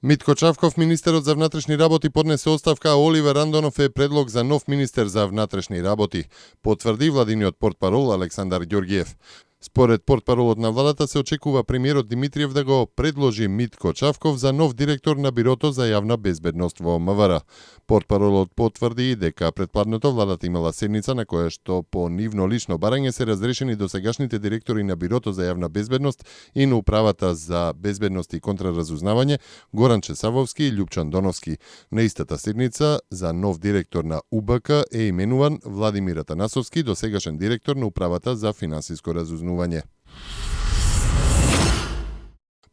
Митко Чавков, министерот за внатрешни работи, поднесе оставка, а Оливер Андонов е предлог за нов министер за внатрешни работи, потврди владиниот портпарол Александар Ѓорѓиев. Според портпаролот на владата се очекува премиерот Димитриев да го предложи Митко Чавков за нов директор на Бирото за јавна безбедност во МВР. Портпаролот потврди и дека предпладното владата имала седница на која што по нивно лично барање се разрешени досегашните директори на Бирото за јавна безбедност и на Управата за безбедност и контраразузнавање Горан Чесавовски и Љупчан Доновски. На истата седница за нов директор на УБК е именуван Владимир Атанасовски, досегашен директор на Управата за финансиско разузнавање.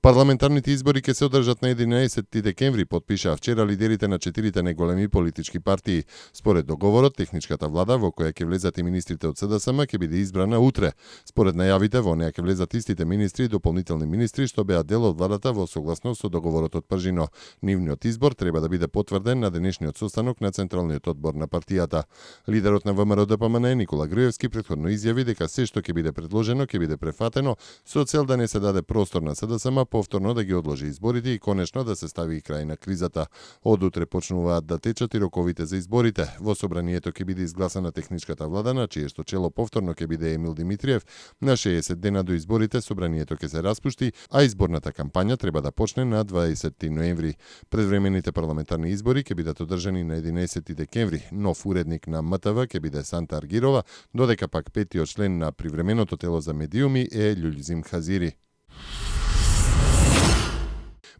Парламентарните избори ќе се одржат на 11 декември, потпишаа вчера лидерите на 4 најголеми политички партии. Според договорот, техничката влада во која ќе влезат и министрите од СДСМ ќе биде избрана утре. Според најавите, во неа ќе влезат истите министри и дополнителни министри што беа дел од владата во согласност со договорот од Пржино. Нивниот избор треба да биде потврден на денешниот состанок на Централниот одбор на партијата. Лидерот на ВМРО ДПМН Никола Груевски претходно изјави дека се што ќе биде предложено ќе биде префатено со цел да не се даде простор на СДСМ повторно да ги одложи изборите и конечно да се стави крај на кризата. Од утре почнуваат да течат и роковите за изборите. Во собранието ќе биде изгласана техничката влада, на чие што чело повторно ќе биде Емил Димитриев. На 60 дена до изборите собранието ќе се распушти, а изборната кампања треба да почне на 20 ноември. Предвремените парламентарни избори ќе бидат одржани на 11 декември. Нов уредник на МТВ ќе биде Санта Аргирова, додека пак петиот член на привременото тело за медиуми е Љулјзим Хазири.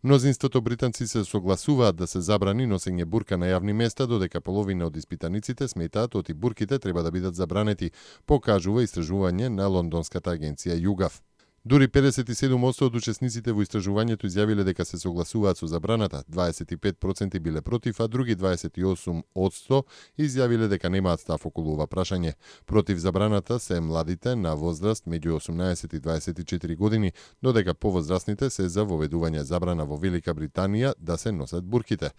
Мнозинството британци се согласуваат да се забрани носење бурка на јавни места, додека половина од испитаниците сметаат оти бурките треба да бидат забранети, покажува истражување на лондонската агенција ЮГАВ. Дури 57% од учесниците во истражувањето изјавиле дека се согласуваат со забраната, 25% биле против, а други 28% изјавиле дека немаат став околу ова прашање. Против забраната се младите на возраст меѓу 18 и 24 години, додека повозрастните се за воведување забрана во Велика Британија да се носат бурките.